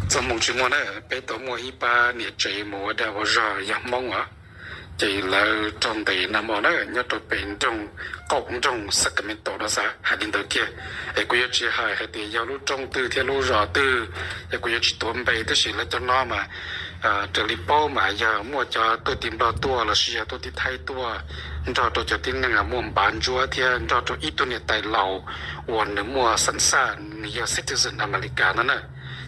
Txoj hmoo tsis muaj na, peb tau muaj ib pab niam tsev mus ua dag ua zog yog Hmoob os, ces lawv raug ntes nag hmo na nyob rau pem nroog, qaum nroog Sacramento no xav hais li ntawd kiag. Es kuv yuav tsis hais hais tias yog lub roob twg thiab lub zos twg, es kuv yuav tsis tuav npe, tab sis lawv cov no mas raws li paub mas yog muaj cov tuaj tim Nplog tuaj los sis yog tuaj tim Thaib tuaj, nrog rau cov tib neeg muaj npav ntsuab thiab nrog rau ib tug niam tais laus uas nws muaj xeem xaj, nws yog citizen America no na.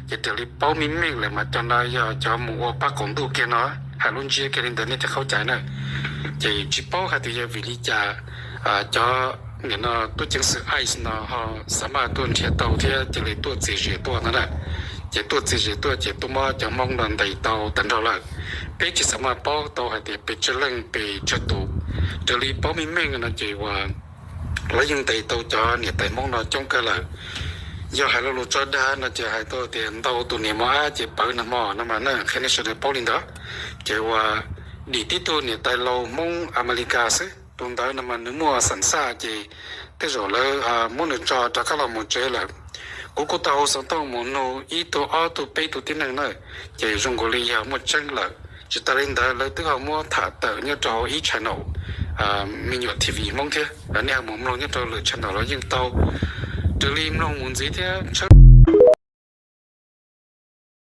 Ces raws li paub meej meej lawm mas cov no yog cov mus ua pab qaum ntuj kiag no, hais lub ntsiab kiag li ntawd nej thiaj qhaub cai na. Ces tsis paub hais tias yog vim li cas cov nim no tub ceev xwm ICE no ho xav maj tuaj nrhiav tau thiab cia li tuaj txias zem tuaj no na. Ces tuaj txias zem tuaj ces tuaj muab cov Hmoob no ntes tau tag nrho lawm. Peb tsis xav maj paub tau hais tias pes tsawg leej pes tsawg tus. Raws li paub meej meej no ces uas lawv yeej ntes tau cov niam tais Hmoob no coob kawg lawm. Yog hais lo lus tso dag no ces hais tau tias ntau tus niam mos ab ces pawv nag hmo no mas na, qhia nej sawv daws paub li ntawd. Ces uas dim tib tug niam tais laus Hmoob America xwb, tus ntawd no mas nws muaj xeem xaj ces tej zaum lawv muab nws tso rov qab los mus tsev lawm. Kuv kuj tau hu xov tooj mus nug ib tug ob tug peb tug tib neeg na, ces zoo nkaus li yog muaj tseeb lawm. Tsis tas li ntawd lawv twb ho muab tham tawm nyob rau ib channel me nyuam T V Hmoob thiab, nej ho mus mloog nyob rau lwm channel los yeej tau. Raws li mloog mus ntxiv thiab tshawb